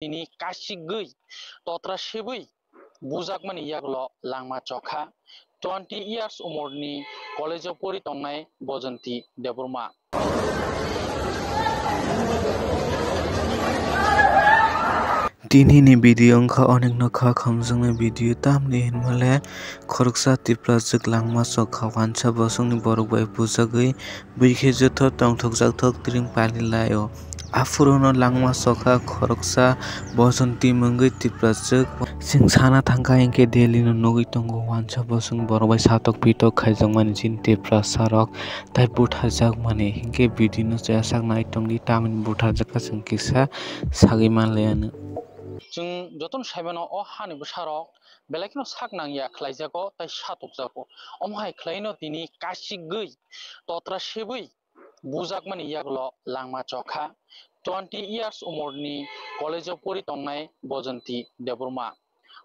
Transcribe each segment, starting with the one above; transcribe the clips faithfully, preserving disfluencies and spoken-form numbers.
tini kaisigwi totra sebwi bujakmani yagulo langma chokha twenty years umorni college-o pori tongnai Bojonti Debbarma. Tini ni video wngkha onek no kha khamjaknai video, tamni hinmale khoroksa Tiprajwk langma chokha wansa bosongni borok bai bujagwi bwikhe joto tongthokjak thok tring pali lai o. Aphuru no langma chokha khoroksa Bojonti mungwi Tiprajwk. Chwng sana thangkha hinkhe Delhi no nugwi tongo wansa bosong borok bai satok pitok khaijakmani chini Tiprasa rok. Tai butharjakmani hinkhe video no chaya sak nai tongdi, tamni butharjakha chwng kisa sagwi manlaiya no. Chwng jotono saimano o hani bwsarok belai kheno sak nangya khlaijago tai satokjago. Omo hai khlaino tini kaisigwi totra sebwi bujakmani yagulo langma chokha twenty years umorni college-o pori tongnai Bojonti Debbarma.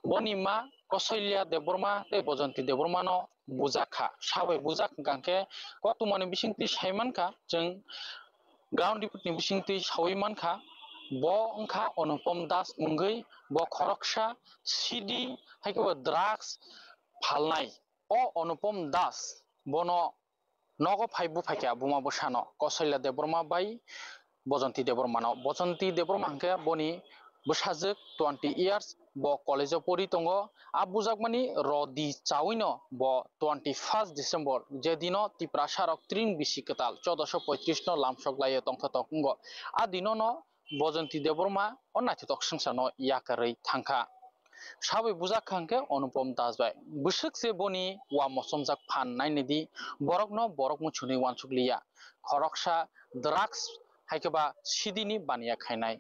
Boni ma Kosolia Debbarma tei Bojonti Debbarmano bujakha. Sabai bujak hwnkha khe koktwmani bisingtwi saimankha chwng ground report-ni bisingtwi saui mankha. Bo wngkha Anupam Das mungwi, bo khoroksa sidi hai khe bo drugs phalnai. O Anupam Das bono nogo phai buphaikha buma bwsano Kosolia Debbarma bai Bojonti Debbarmano. Bojonti Debbarma hwnkhe boni bwsajwk twenty years, bo college-o pori tongo. A bujakmani rodi chawino bo twenty first December, je dino Tiprasa rok tring bisi kwtal chaudoso poitris no lamsok laiyo tongthotok wngo. A dinono Bojonti Debbarma o naithotok swngcharno yakarwi thangkha. Sabai bujak kha hwnkhe Anupam Das bai. Bwswk se boni wa mochomjak phan nainidi, borokno borok muchunwi wansukliya. Khoroksa drugs hai khe ba sidini baniya khainai.